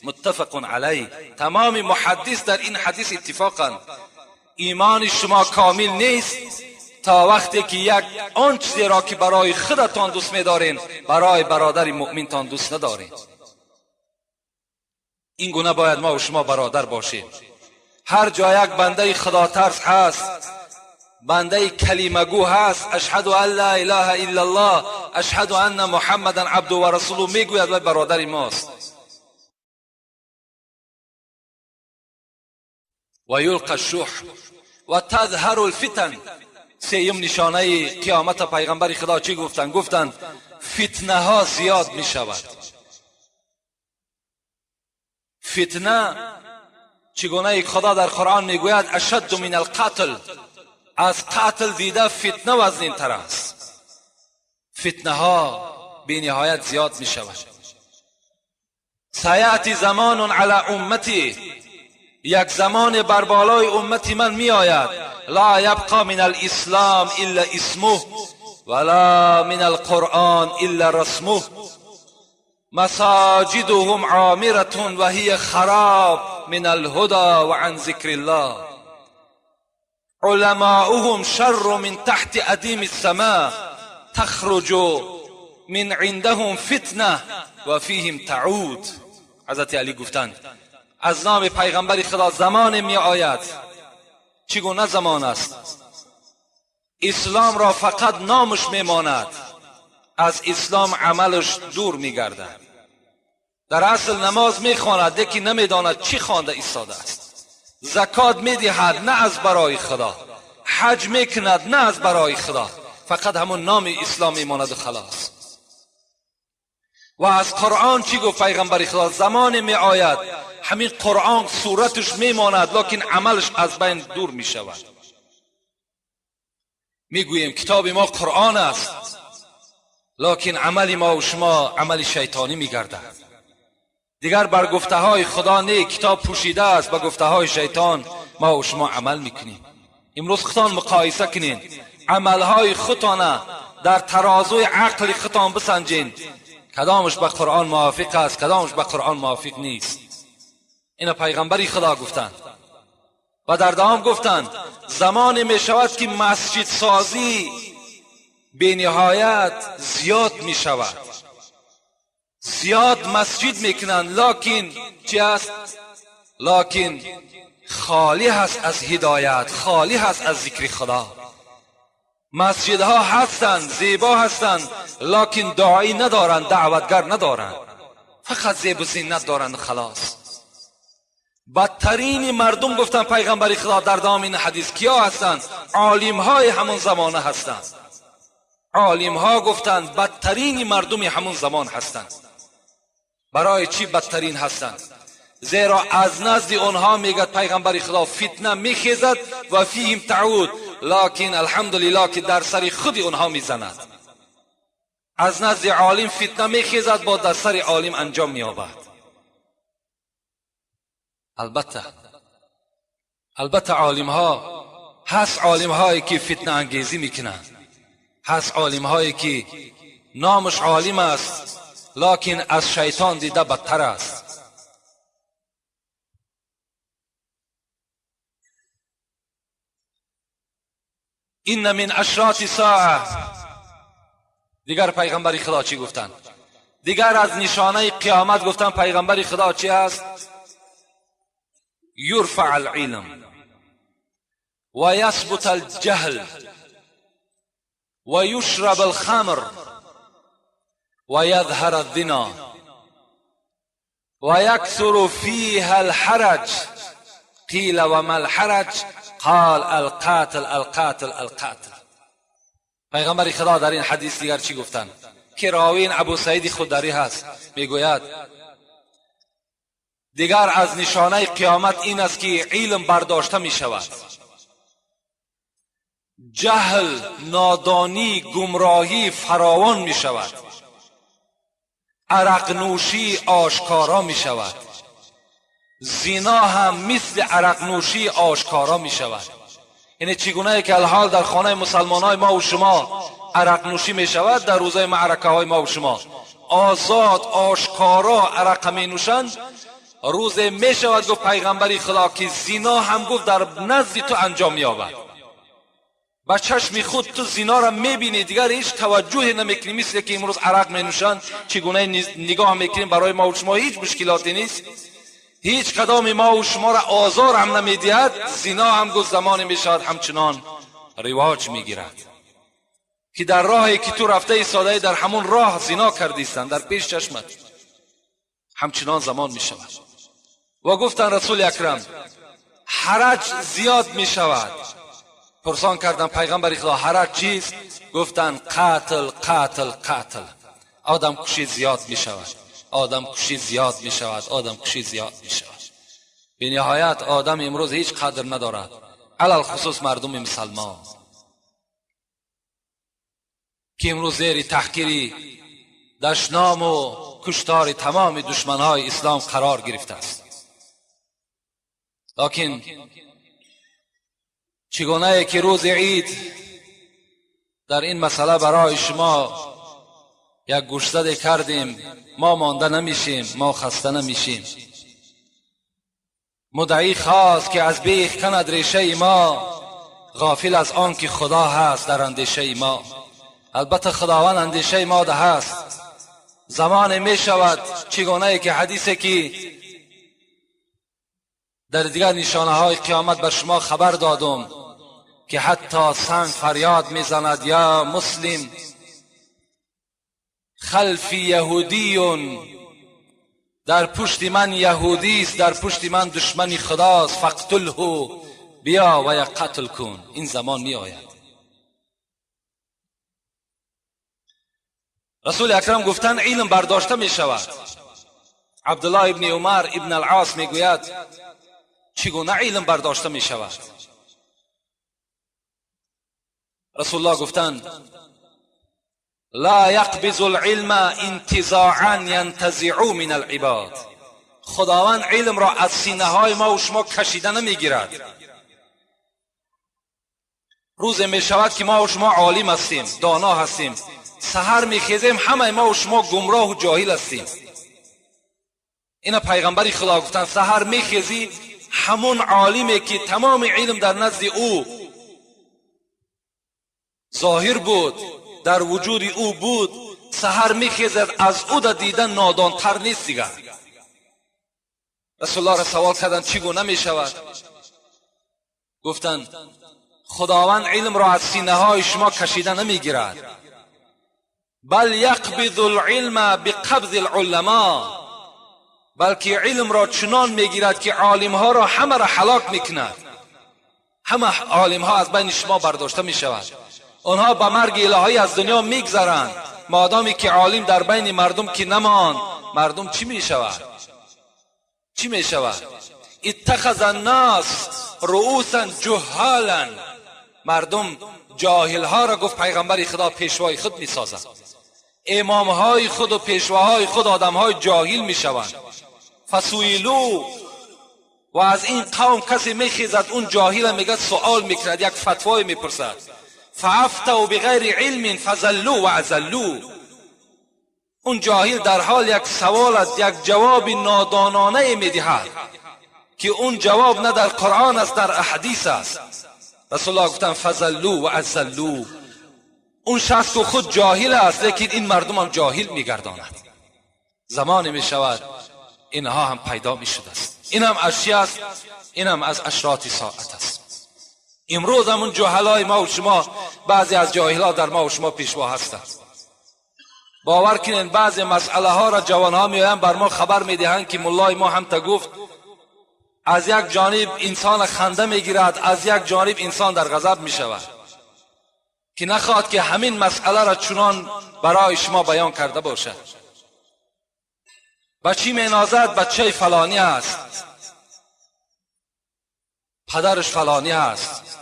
муттафақун алайҳ. Тамоми муҳаддис дар ин ҳадис иттифоқанд. Имони шумо комил нест то вақте ки як он чизеро ки барои худатон дӯст медоред, барои бародари муъминтон дӯст надоред. Ин гуна бояд мо ва шумо бародар бошем. Ҳар ҷо як бандаи худотарс ҳаст, бандаи калимагӯ ҳаст, ашҳаду ан ла илаҳа иллаллоҳ, ашҳаду анна муҳаммадан абду ва расулу мегӯяд, вай бародари мост. ва юлқа шуҳ ва тадҳару лфитан. Сеюм нишонаи қиёмата пайғамбари Худо чӣ гуфтанд? Гуфтанд фитнаҳо зиёд мешавад. Фитна чӣ гуна Худо дар Қуръон мегӯяд ашадду мин алқатл, аз қатл дида фитна вазнинтар аст. Фитнаҳо бениҳоят зиёд мешавад. саяъти замонун ала уммати, як замоне бар болои уммати ман меояд, ла ябқа мин алислом илла исмуҳ ва ла мин алқуръон илла расмуҳ, مساجدهم عامرة وهي خراب من الهدى وعن ذكر الله، علماؤهم شر من تحت أديم السماء، تخرج من عندهم فتنة وفيهم تعود. حضرت علی گفتند از نام پیغمبر خدا زمان می آید، چگونه زمان است؟ اسلام را فقط نامش میماند، از اسلام عملش دور میگردد. در اصل نماز میخواند لیکن نمیداند چی خوانده ایستاده است. زکات میدهد نه از برای خدا، حج میکند نه از برای خدا، فقط همون نام اسلام میماند و خلاص. و از قرآن چی گفت پیغمبر خدا؟ زمان می آید همین قرآن صورتش میماند لیکن عملش از بین دور میشود. میگوییم کتاب ما قرآن است، لیکن عمل ما و شما عمل شیطانی میگردد. دیگر بر گفته های خدا نه، کتاب پوشیده است، با گفته های شیطان ما و شما عمل میکنیم. امروز خودتان مقایسه کنین، عملهای خودتان در ترازوی عقل خودتان بسنجین، کدامش به قرآن موافق است، کدامش به قرآن موافق نیست. اینا پیغمبری خدا گفتند. و در دوام گفتند زمان می شود که مسجد سازی به نهایت زیاد می شود، زیاد مسجد میکنند، لکن چی است؟ لکن خالی هست از هدایت، خالی هست از ذکر خدا. مسجدها هستند، زیبا هستند، لکن داعی ندارند، دعوتگر ندارند، فقط زیب و زینت دارند خلاص. بدترین مردم گفتن پیغمبر خدا در دام این حدیث کیا هستند؟ عالم های همون زمانه هستند. عالم ها گفتند بدترین مردم همون زمان هستند. برای چی بدترین هستند؟ زیرا از نزد آنها میگد پیغمبر خدا فتنه میخیزد و فیهم تعود، لکن الحمدلله که در سر خود آنها میزند. از نزد عالم فتنه میخیزد، با در سر عالم انجام مییابد. البته عالم ها هست، عالم هایی که فتنه انگیزی میکنند، هست عالم هایی که نامش عالم است لکن از شیطان دیده بدتر است. این من اشراط ساعه. دیگر پیغمبر خدا چی گفتند؟ دیگر از نشانه قیامت گفتن پیغمبر خدا چی است؟ یرفع العلم و یثبت الجهل و یشرب الخمر و یظهر الزنا و یکثر فیها الحرج. قیل و ما الحرج؟ قال القاتل القاتل القاتل. پیغمبر خدا در این حدیث دیگر چی گفتند؟ که راوین ابو سعید خدری هست، میگوید دیگر از نشانه قیامت این است که علم برداشته می شود، جهل، نادانی، گمراهی فراوان می شود، عرق نوشی آشکارا می شود، زنا هم مثل عرق نوشی آشکارا می شود. یعنی چگونه که الحال در خانه مسلمان های ما و شما عرق نوشی می شود، در روزهای معرکه های ما و شما آزاد آشکارا عرق می نوشند، روز می شود گفت پیغمبری خدا که زنا هم گفت در نزد تو انجام یابد. با چشم خود تو زنا را میبینی، دیگر هیچ توجهی نمیکنی، مثل که امروز عرق می نوشند چگونه نگاه میکنیم، برای ما و شما هیچ مشکلاتی نیست، هیچ کدام ما و شما را آزار هم نمیدهد. زنا هم گفت زمان میشود همچنان رواج میگیرد که در راهی که تو رفته ایستاده در همون راه زنا کردیستند در پیش چشمت، همچنان زمان میشود. و گفتن رسول اکرم حرج زیاد میشود. پرسان کردن پیغمبر خدا حرج چیست؟ گفتن قتل قتل قتل. آدم کشی زیاد میشود، آدم کشی زیاد می شود، آدم کشی زیاد می شود. به نهایت آدم امروز هیچ قدر ندارد، علل خصوص مردم مسلمان که امروز زیر تحقیری دشنام و کشتار تمام دشمنهای اسلام قرار گرفته است. لکن چگونه که روز عید در این مسئله برای شما یک گوشزد کردیم، ما مانده نمیشیم، ما خسته نمیشیم. مدعی خواست که از بیخ کند ریشه ما، غافل از آن که خدا هست در اندیشه ما. البته خداوند اندیشه ما ده هست. زمان می شود چگونه که حدیثی که در دیگر نشانه های قیامت بر شما خبر دادم که حتی سنگ فریاد میزند یا مسلم خلفی یهودیون، در پشت من یهودی است، در پشت من دشمنی خداست، فقتله، بیا و یک قتل کن. این زمان می آید. رسول اکرم گفتن علم برداشته می شود. عبدالله ابن عمر ابن العاص می گوید چگونه علم برداشته می شود؟ رسول الله گفتن لا یقبض العلم انتزاعا ینتزع من العباد. خداوند علم را از سینه های ما و شما کشیده نمیگیرد. روز می شود که ما و شما عالم هستیم، دانا هستیم، سحر میخیزیم همه ما و شما گمراه و جاهل هستیم. اینا پیغمبری خدا گفتن سحر میخیزی همون عالمی که تمام علم در نزد او ظاهر بود، در وجود او بود، سحر میخیزد از او در دیدن نادانتر نیست دیگر. رسول الله را سوال کردن چگونه میشود؟ گفتند خداوند علم را از سینه های شما کشیده نمیگیرد، بل یقبض العلم بقبض العلماء، بلکه علم را چنان میگیرد که عالم ها را همه را هلاک میکند. همه عالم ها از بین شما برداشته میشود، آنها به مرگ الهی از دنیا میگذرند. مادامی که عالم در بین مردم که نماند، مردم چی میشود؟ چی میشود؟ اتخذ الناس رؤوسا جهالا، مردم جاهل ها را گفت پیغمبر خدا پیشوای خود میسازند. امام های خود و پیشواهای خود آدم های جاهل میشوند. فسویلو، و از این قوم کسی میخیزد اون جاهل میگه سوال میکند، یک فتوای میپرسد. فافتوا بغیر علم فضلوا و اضلوا، اون جاهل در حال یک سوال است، یک جواب نادانانه میدهد که اون جواب نه در قرآن است در احادیث است. رسول الله گفتن فضلوا و اضلوا، اون شخص که خود جاهل است لیکن این مردم هم جاهل میگرداند. زمانی میشود اینها هم پیدا میشده است. این هم از چی است؟ این هم از اشراط ساعت است. امروز هم اون جهلای ما و شما، بعضی از جاهلها در ما و شما پیشوا هستند. باور کنین بعضی مسئله ها را جوان ها میآیند بر ما خبر میدهند که ملای ما هم تا گفت. از یک جانب انسان خنده میگیرد، از یک جانب انسان در غضب میشود که نخواهد که همین مسئله را چنان برای شما بیان کرده باشد. بچی مینازد بچه فلانی است، پدرش فلانی است،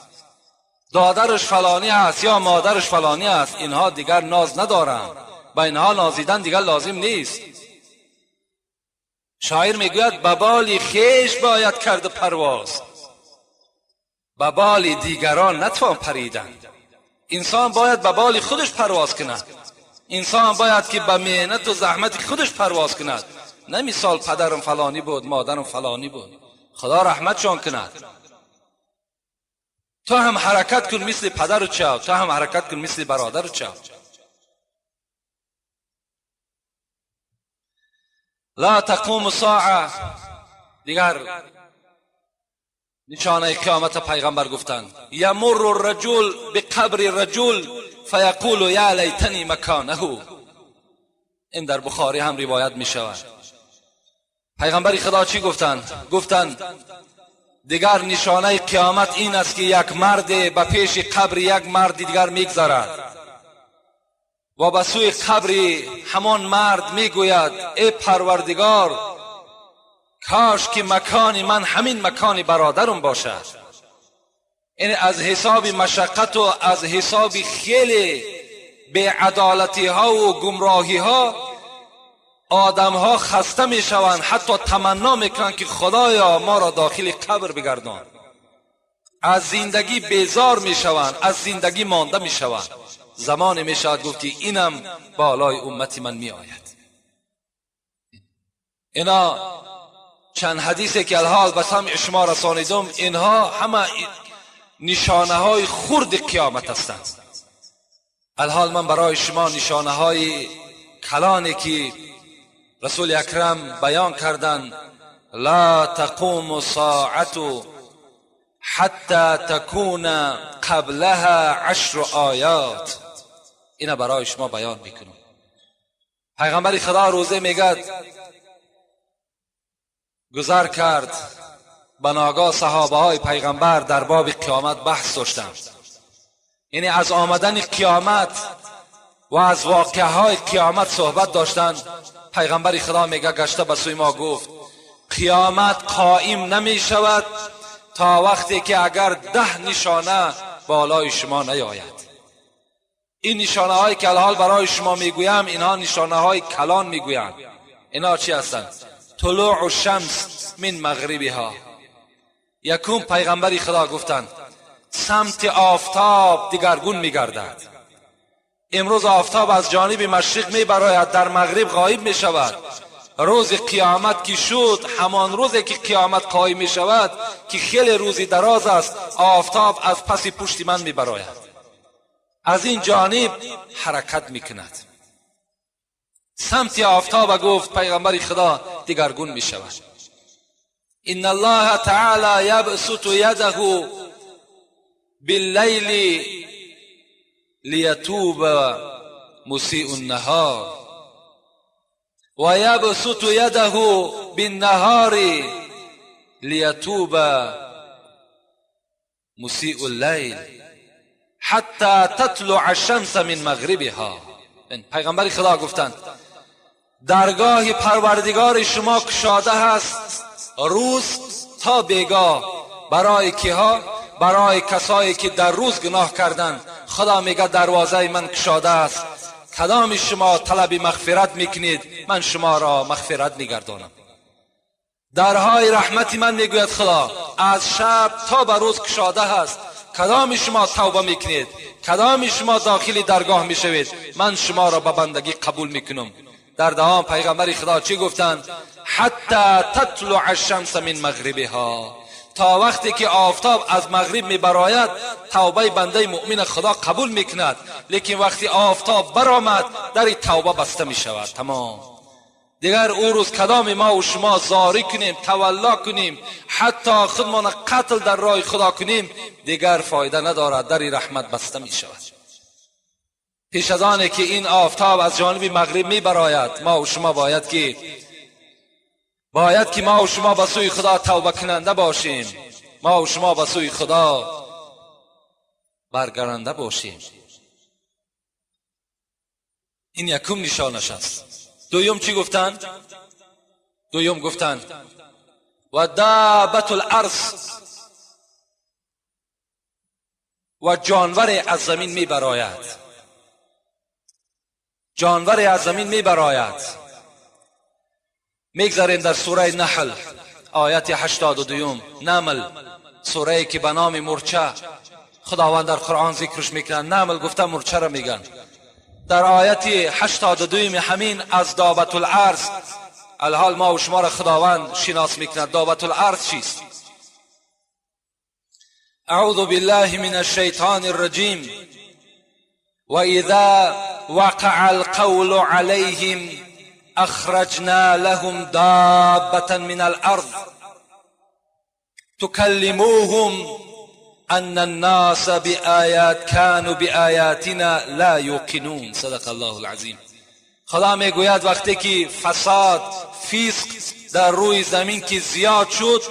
دادرش فلانی است یا مادرش فلانی است. اینها دیگر ناز ندارند، با اینها نازیدن دیگر لازم نیست. شاعر میگوید به بال خویش باید کرد پرواز، به بال دیگران نتوان پریدن. انسان باید به بال خودش پرواز کند. انسان باید که به محنت و زحمت خودش پرواز کند، نه مثال پدرم فلانی بود، مادرم فلانی بود. خدا رحمتشان کند. تو هم حرکت کن مثل پدر چاو، تو هم حرکت کن مثل برادر چاو. لا تقوم الساعه، دیگر نشانه قیامت پیغمبر گفتند یمر الرجل بقبر الرجل فیقول یا لیتنی مکانه. این در بخاری هم روایت می شود. پیغمبر خدا چی گفتند؟ گفتند دیگر نشانه قیامت این است که یک مرد به پیش قبر یک مرد دیگر میگذرد و به سوی قبر همان مرد میگوید ای پروردگار، کاش که مکان من همین مکان برادرم باشد. این از حساب مشقت و از حساب خیلی بی‌عدالتی ها و گمراهی ها آدم ها خسته می شوند، حتی تمنا میکنند که خدایا ما را داخل قبر بگردان. از زندگی بیزار می شوند، از زندگی مانده می شوند. زمان می شود گفت که اینم بالای امت من می آید. اینا چند حدیثی که الحال به سمع شما رسانیدم، اینها همه نشانه های خرد قیامت هستند. الحال من برای شما نشانه های کلانی که رسول اکرم بیان کردند، لا تقوم الساعة حتی تکون قبلها 10 آیات، اینا برای شما بیان میکنم. پیغمبر خدا روزه میگد گذر کرد، بناگاه صحابه های پیغمبر در باب قیامت بحث داشتند. یعنی از آمدن قیامت و از واقعه های قیامت صحبت داشتند. پیغمبر خدا میگه گشته به سوی ما گفت قیامت قائم نمی شود تا وقتی که اگر 10 نشانه بالای شما نیاید. این نشانه هایی که الحال برای شما میگویم، اینها نشانه های کلان میگویند. اینها چی هستند؟ طلوع الشمس من مغربها. یکم پیغمبر خدا گفتند سمت آفتاب دیگرگون میگردد. امروز آفتاب از جانب مشرق میبراید، در مغرب غایب میشود. روز قیامت که شد، همان روزی که قیامت قایم میشود که خیلی روزی دراز است، آفتاب از پس پشت من میبراید، از این جانب حرکت میکند. سمت آفتاب گفت پیغمبر خدا دیگرگون میشود. ان الله تعالی یبسط یده باللیل لیتوب مسیء النهار و یبسط یده بالنهار لیتوب مسیء اللیل حتی تطلع الشمس من مغربها. پیغمبر خدا گفتند درگاه پروردگار شما کشاده هست روز تا بیگاه. برای کیها؟ برای کسایی که در روز گناه کردند. خدا میگه دروازه من کشاده است، کدام شما طلب مغفرت میکنید من شما را مغفرت میگردانم. درهای رحمت من میگوید خدا از شب تا به روز کشاده هست، کدام شما توبه میکنید، کدام شما داخل درگاه میشوید، من شما را به بندگی قبول میکنم. در دوام پیغمبر خدا چی گفتند؟ حتی تطلع الشمس من مغربها، تا وقتی که آفتاب از مغرب میبراید توبه بنده مؤمن خدا قبول میکند، لیکن وقتی آفتاب برآمد در توبه بسته میشود. تمام. دیگر او روز کدام ما و شما زاری کنیم، تولا کنیم، حتی خودمان قتل در راه خدا کنیم، دیگر فایده ندارد، در رحمت بسته میشود. پیش از آنه که این آفتاب از جانب مغرب میبراید ما و شما باید که ما و شما به سوی خدا توبه کننده باشیم، ما و شما به سوی خدا برگردنده باشیم. این یکم نشانش است. دویم چی گفتند؟ دویم گفتند و دابت الارض، و جانور از زمین میبراید، جانور از زمین میبراید. میگذاریم در سوره نحل آیت 82. نمل، سوره که به نام مورچه خداوند در قرآن ذکرش میکنه. نمل گفته مورچه را میگن. در آیت 82 همین از دابت الارض، الحال ما و شما را خداوند شناس میکنه. دابت الارض چیست؟ اعوذ بالله من الشیطان الرجیم. واذا وقع القول عليهم اخرجنا لهم دابة من الارض تكلموهم ان الناس بآیات كانوا بآیاتنا لا یوقنون. صدق الله العظیم. خدا میگوید وقتی که فساد، فسق در روی زمین که زیاد شد،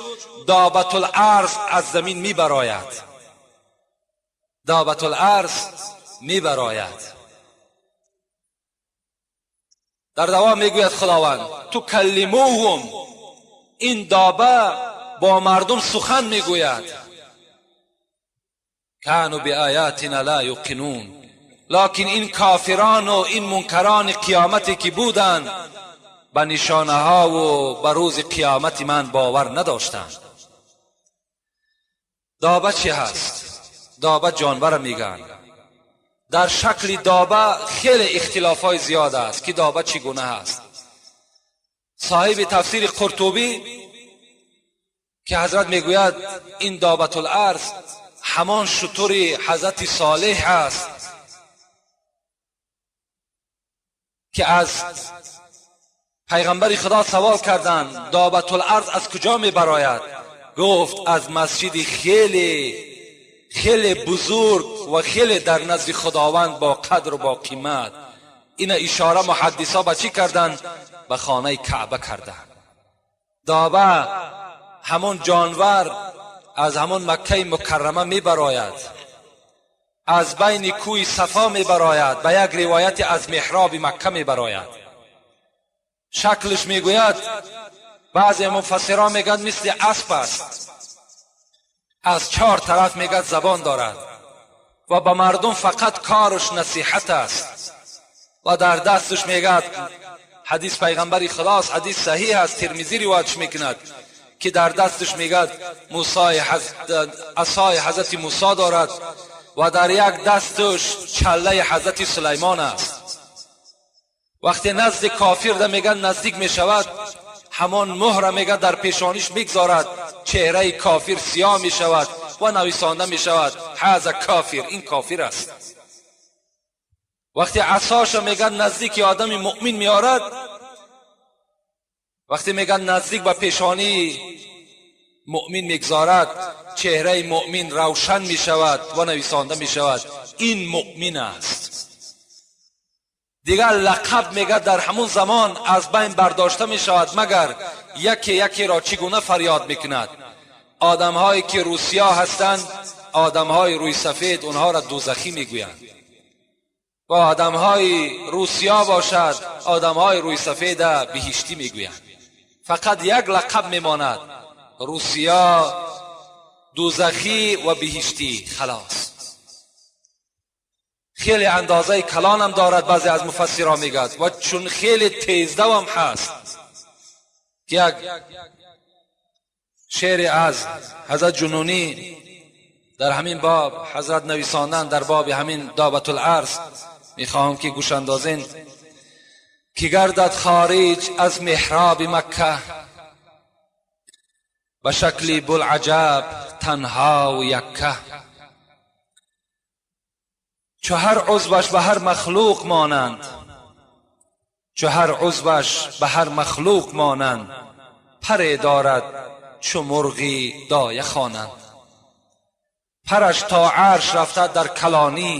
دابت الارض از زمین میبراید، دابت الارض میبراید. در دوام میگوید خداوند تکلموهم، این دابه با مردم سخن میگوید. کانوا بآیاتنا لا یوقنون. لکن این کافران و این منکران قیامتی که بودند به نشانه ها و به روز قیامت من باور نداشتند. دابه چی هست؟ دابه جانور میگن. در شکل دابه خیلی اختلاف های زیاد است که دابه چگونه هست. صاحب تفسیر قرطبی که حضرت میگوید این دابت الارض همان شتر حضرت صالح است که از پیغمبر خدا سوال کردند دابت الارض از کجا میبراید؟ گفت از مسجد خیلی خیلی بزرگ و خیلی در نزد خداوند با قدر و با قیمت. این اشاره محدثا به چی کردن؟ به خانه کعبه کردن. دابه همون جانور از همون مکه مکرمه میبراید، از بین کوی صفا میبراید، به یک روایت از محراب مکه میبراید. شکلش میگوید بعضی مفسران میگن مثل اسب است، از چهار طرف میگه زبان دارد و به مردم فقط کارش نصیحت است و در دستش میگه، حدیث پیغمبر خداست، حدیث صحیح است، ترمذی روایتش میکند که در دستش میگه موسی عصای حضرت موسی دارد و در یک دستش چله حضرت سلیمان است. وقتی نزد کافر ده میگن نزدیک میشود، همان مهر میگه در پیشانیش میگذارد، چهره کافر سیاه میشود و نویسانده میشود هذا کافر، این کافر است. وقتی عصاش میگن نزدیک آدم مؤمن میارد، وقتی میگن نزدیک به پیشانی муъмин мегзорад, чеҳраи муъмин равшан мешавад ва нависонда мешавад ин муъмин аст. Дигар лақаб мегӯяд дар ҳамун замон аз байн бардошта мешавад, магар яке якеро чӣ гуна фарёд мекунад. Одамҳое ки русия ҳастанд, одамҳои рӯи сафед, онҳоро дӯзахӣ мегӯянд, ва одамҳои русия бошад, одамҳои рӯи сафеда биҳиштӣ мегӯянд. Фақат як лақаб мемонад: русия, дӯзахӣ ва биҳиштӣ. Халос. Хеле андозаи калонам дорад, баъзе аз муфассиро мегӯяд, ва чун хеле тездавам ҳаст. Як шеъре аз ҳазрат Ҷунунӣ дар ҳамин боб ҳазрат нависонданд, дар боби ҳамин Даббатул-арз, мехоҳам ки гӯш андозен. Ки гардад хориҷ аз меҳроби Макка ба шакли булъаҷаб танҳо якка, чу ҳар узваш ба ҳар махлуқ монанд, чу ҳар узваш ба ҳар махлуқ монанд, паре дорад чу мурғи доя хонанд. Параш то арш рафта дар калонӣ,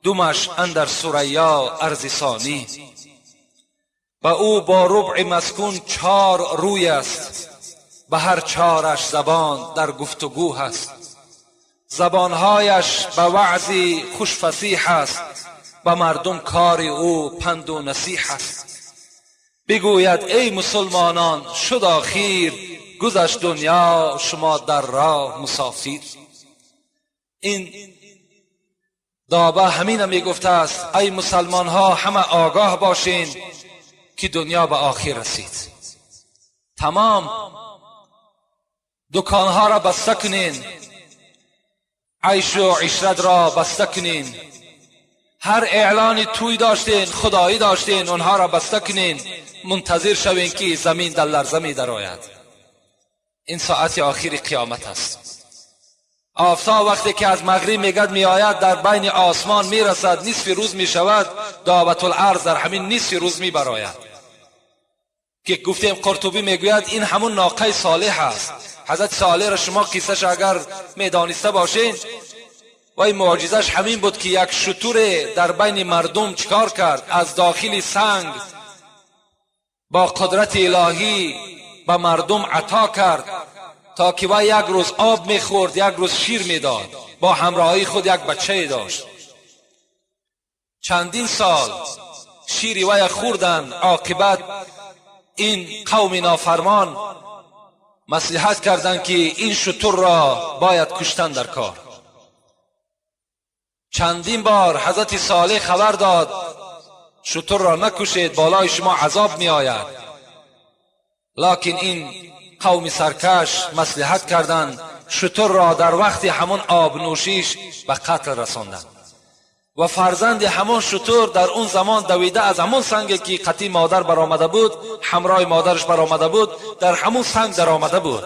думаш андар сурайё арзи сонӣ. Ба ӯ бо рубъи маскун чор рӯй аст, ба ҳар чораш забон дар гуфтугӯ ҳаст. Забонҳояш ба ваъзи хушфасиҳ аст, ба мардум кори ӯ панду насиҳ аст. Бигӯяд эй мусулмонон шуд охир, гузашт дунё шумо дар роҳ мусофир. Ин доба ҳамина мегуфтааст: эй мусалмонҳо, ҳама огаҳ бошен ки дунё ба охир расид. Тамом дуконҳоро баста кунен, айшу ишратро баста кунен, ҳар эълони тӯй доштен, худоӣ доштен, онҳоро баста кунен, мунтазир шавен ки замин дар ларза медарояд. Ин соати охири қиёмат аст. Офтоб вақте ки аз мағриб мегад меояд, дар байни осмон мерасад, нисфи рӯз мешавад, Даббатул-арз дар ҳамин нисфи рӯз мебарояд. Ки гуфтем Қуртубӣ мегӯяд ин ҳамун ноқаи Солеҳ аст. Ҳазрати Солеҳро шумо қиссааш агар медониста бошед, вай муъҷизаш ҳамин буд ки як шутуре дар байни мардум чикор кард? Аз дохили санг бо қудрати илоҳӣ ба мардум ато кард то ки вай як рӯз об мехӯрд, як рӯз шир медод, бо ҳамроҳии худ як бачае дошт. Чандин сол шири вая хӯрданд. Оқибат ин қавми нофармон маслиҳат карданд ки ин шутурро бояд куштан дар кор. Чандин бор ҳазрати Солеҳ хабар дод: шутурро накушед, болои шумо азоб меояд. Локин ин қавми саркаш маслиҳат карданд, шутурро дар вақти ҳамон обнӯшиш ба қатл расонданд ва фарзанди ҳамон шутур дар он замон давида аз ҳамон санге ки қатъи модар баромада буд, ҳамроҳи модараш баромада буд, дар ҳамон санг даромада буд.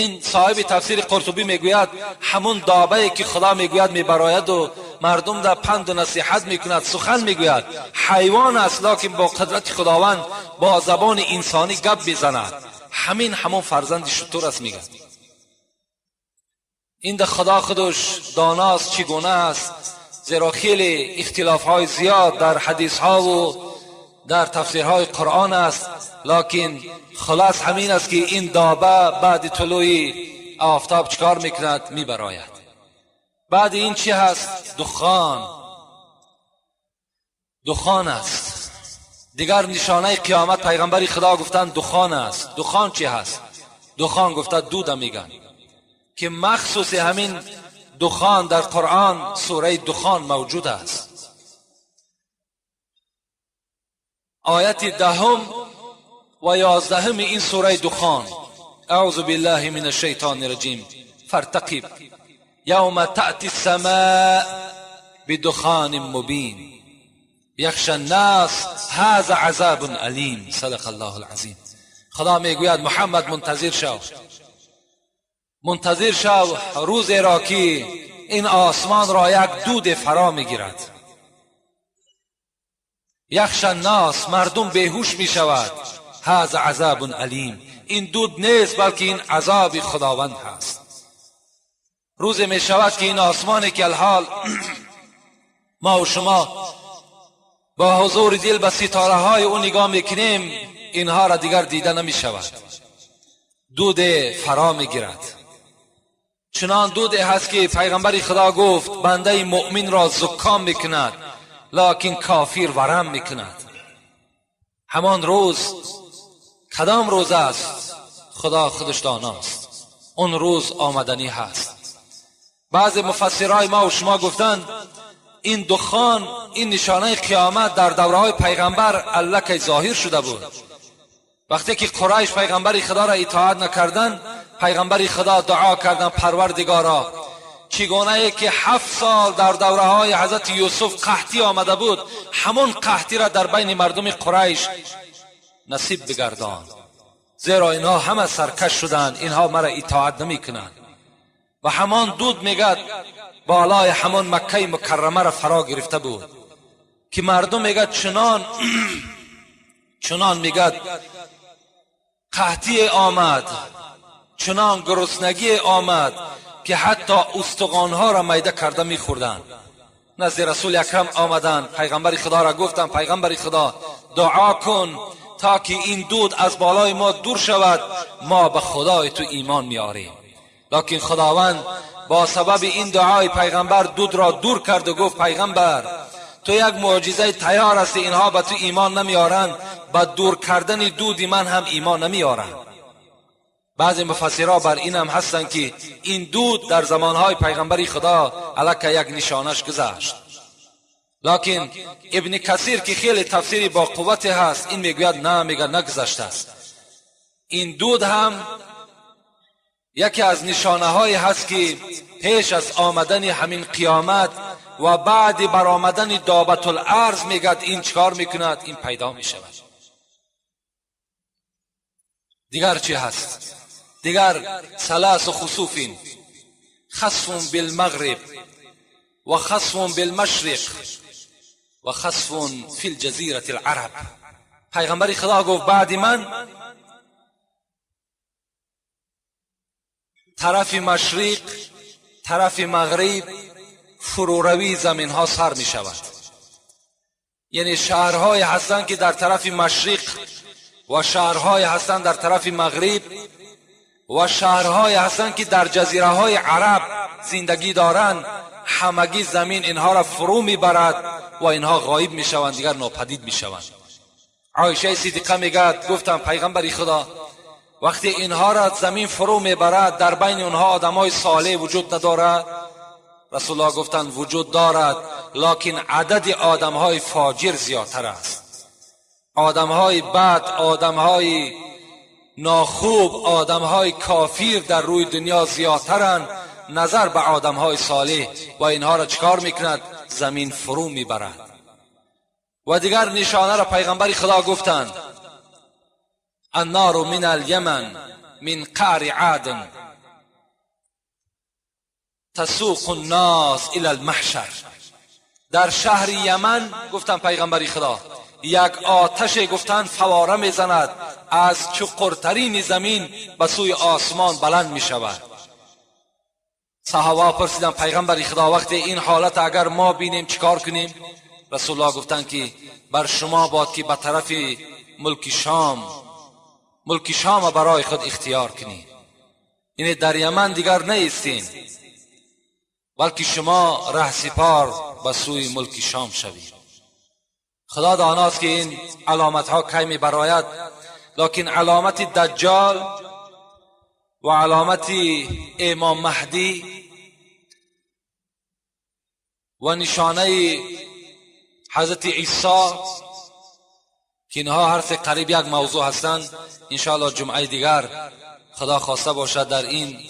Ин соҳиби тафсири Қуртубӣ мегӯяд ҳамун добае ки Худо мегӯяд мебарояду мардум дар панду насиҳат мекунад, сухан мегӯяд, ҳайвон аст, локин бо қудрати Худованд бо забони инсонӣ гап мезанад. Ҳамин ҳамон фарзанди шутур аст, мегӯяд. Ин да Худо худаш доност чӣ гуна аст, зеро хеле ихтилофҳои зиёд дар ҳадисҳову дар тафсирҳои Қуръон аст. Локин хулос ҳамин аст ки ин доба баъди тулӯи офтоб чикор мекунад? Мебарояд. Баъди ин чӣ ҳаст? Духон. Духон аст. Дигар нишонаи қиёмат пайғамбари Худо гуфтанд духон аст. Духон чӣ ҳаст? Духон гуфта дуда мегӯянд ки махсуси ҳамин духон дар Қуръон сураи Духон мавҷуд аст. Ояти 10 ва 11 ин сураи Духон: аъузу биллаҳи мин ашшайтони раҷим, фартақиб явма таъти ссамаа бидухонин мубин яхша ннас ҳаза азабун алим. Садақа Аллоҳу алазим. Худо мегӯяд: Муҳаммад, мунтазир шав, мунтазир шав рӯзеро ки ин осмонро як дуде фаро мегирад. Яхша ннас, мардум беҳуш мешавад. Ҳаза азабун алим, این دود نیست، بلکه این عذاب خداوند هست. روز می شود که این آسمانی که الحال ما و شما با حضور دل به ستاره های او نگاه میکنیم، اینها را دیگر دیده نمی شود. دود فرا میگیرد. چنان دود هست که پیغمبر خدا گفت بنده مؤمن را زکام میکند، لکن کافر ورم میکند. همان روز کدام روز است؟ خدا خودش داناست. اون روز آمدنی هست. بعض مفسرای ما و شما گفتند این دخان، این نشانه قیامت در دوره‌های پیغمبر الکی ظاهر شده بود. وقتی که قریش پیغمبر خدا را اطاعت نکردند، پیغمبر خدا دعا کردند پروردگارا، چگونه ای که 7 سال در دوره های حضرت یوسف قحطی آمده بود، همون قحطی را در بین مردم قریش نصیب بگردان، زیرا اینها همه سرکش شدند، اینها مرا اطاعت نمی کنند. و همان دود میگد بالای همان مکه مکرمه را فرا گرفته بود که مردم میگد چنان میگد قحطی آمد، چنان گرسنگی آمد که حتی استخوانها را میده کرده میخوردند. نزد رسول اکرم آمدند، پیغمبر خدا را گفتند پیغمبر خدا دعا کن تا که این دود از بالای ما دور شود، ما به خدای تو ایمان میاریم. لکن خداوند با سبب این دعای پیغمبر دود را دور کرد و گفت پیغمبر تو یک معجزه تیار هستی، اینها به تو ایمان نمیارند، به دور کردن دودی من هم ایمان نمیارند. بعضی مفسرها بر این هم هستند که این دود در زمانهای پیغمبر خدا علیک یک نشانش گذشت. لکن ابن کثیر که خیلی تفسیری با قوت هست، این میگوید نه، میگه نگذشته است. این دود هم یکی از نشانه های هست که پیش از آمدن همین قیامت و بعد برآمدن دابت الارض میگد این چکار میکند، این پیدا میشود. دیگر چی هست؟ دیگر ثلاث خسوف، خسف بالمغرب و خسف بالمشرق و خسف فی الجزیره العرب. پیغمبر خدا گفت بعد من طرف مشرق طرف مغرب فروروی زمین ها سر می شود. یعنی شهرهای هستند که در طرف مشرق و شهرهای هستند در طرف مغرب و شهرهای هستند که در جزیره های عرب زندگی دارند، همگی زمین اینها را فرو میبرد و اینها غایب میشوند، دیگر ناپدید میشوند. عایشه صدیقه میگد گفتم پیغمبر خدا وقتی اینها را زمین فرو میبرد در بین اونها آدمای صالح وجود ندارد؟ رسول الله گفتند وجود دارد، لکن عدد آدمهای فاجر زیادتر است. آدمهای بد، آدمهای ناخوب، آدمهای کافر در روی دنیا زیادترند نظر به آدمهای صالح و اینها را چکار میکند؟ زمین فرو میبرد. و دیگر نشانه را پیغمبر خدا گفتند النار من الیمن من قعر عادن تسوق الناس الى المحشر. در شهر یمن گفتن پیغمبر خدا یک آتش گفتن فواره میزند، از چقرترین زمین به سوی آسمان بلند می شود. صحابه پرسیدن پیغمبر خدا وقتی این حالت اگر ما بینیم چیکار کنیم؟ رسول الله گفتن که بر شما باد که به طرف ملک شام برای خود اختیار کنید. یعنی در یمن دیگر نیستین، بلکه شما ره سپار به سوی ملک شام شوید. خدا داناست که این علامت ها کی می براید، لکن علامت دجال و علامت امام مهدی و نشانه حضرت عیسی که اینها هر سه قریب یک موضوع هستند، انشاءالله جمعه دیگر خدا خواسته باشد در این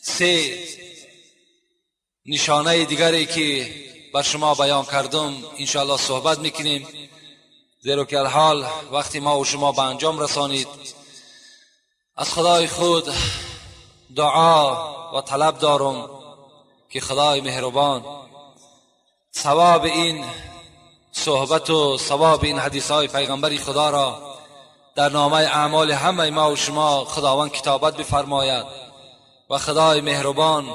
سه نشانه دیگری که بر شما بیان کردم انشاءالله صحبت میکنیم، زیرا که الحال وقتی ما و شما به انجام رسانید. از خدای خود دعا و طلب دارم که خدای مهربان ثواب این صحبت و ثواب این حدیث های پیغمبری خدا را дар номаи аъмоли ҳамаи ма ва шумо Худованд китобат бифармояд ва Худои меҳрубон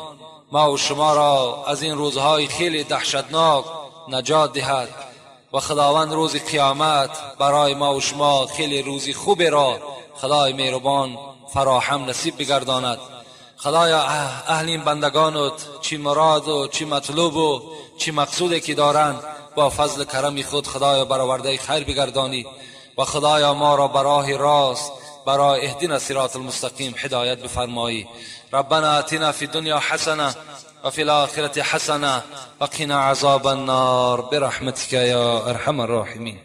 ма ва шуморо аз ин рӯзҳои хеле даҳшатнок наҷот диҳад ва Худованд рӯзи қиёмат барои ма ва шумо хеле рӯзи хуберо Худои меҳрубон фароҳам насиб бигардонад. Худоё, аҳли ин бандагонат чӣ муроду чӣ матлубу чӣ мақсуде ки доранд, бо фазли карами худ, Худоё, баровардаи хайр бигардонӣ ва Худоё, моро ба роҳи рост برای اهدنا الصراط المستقیم هدایت بفرمایی. ربنا آتنا في الدنيا حسنة وفي الآخرة حسنة وقنا عذاب النار برحمتك يا أرحم الراحمين.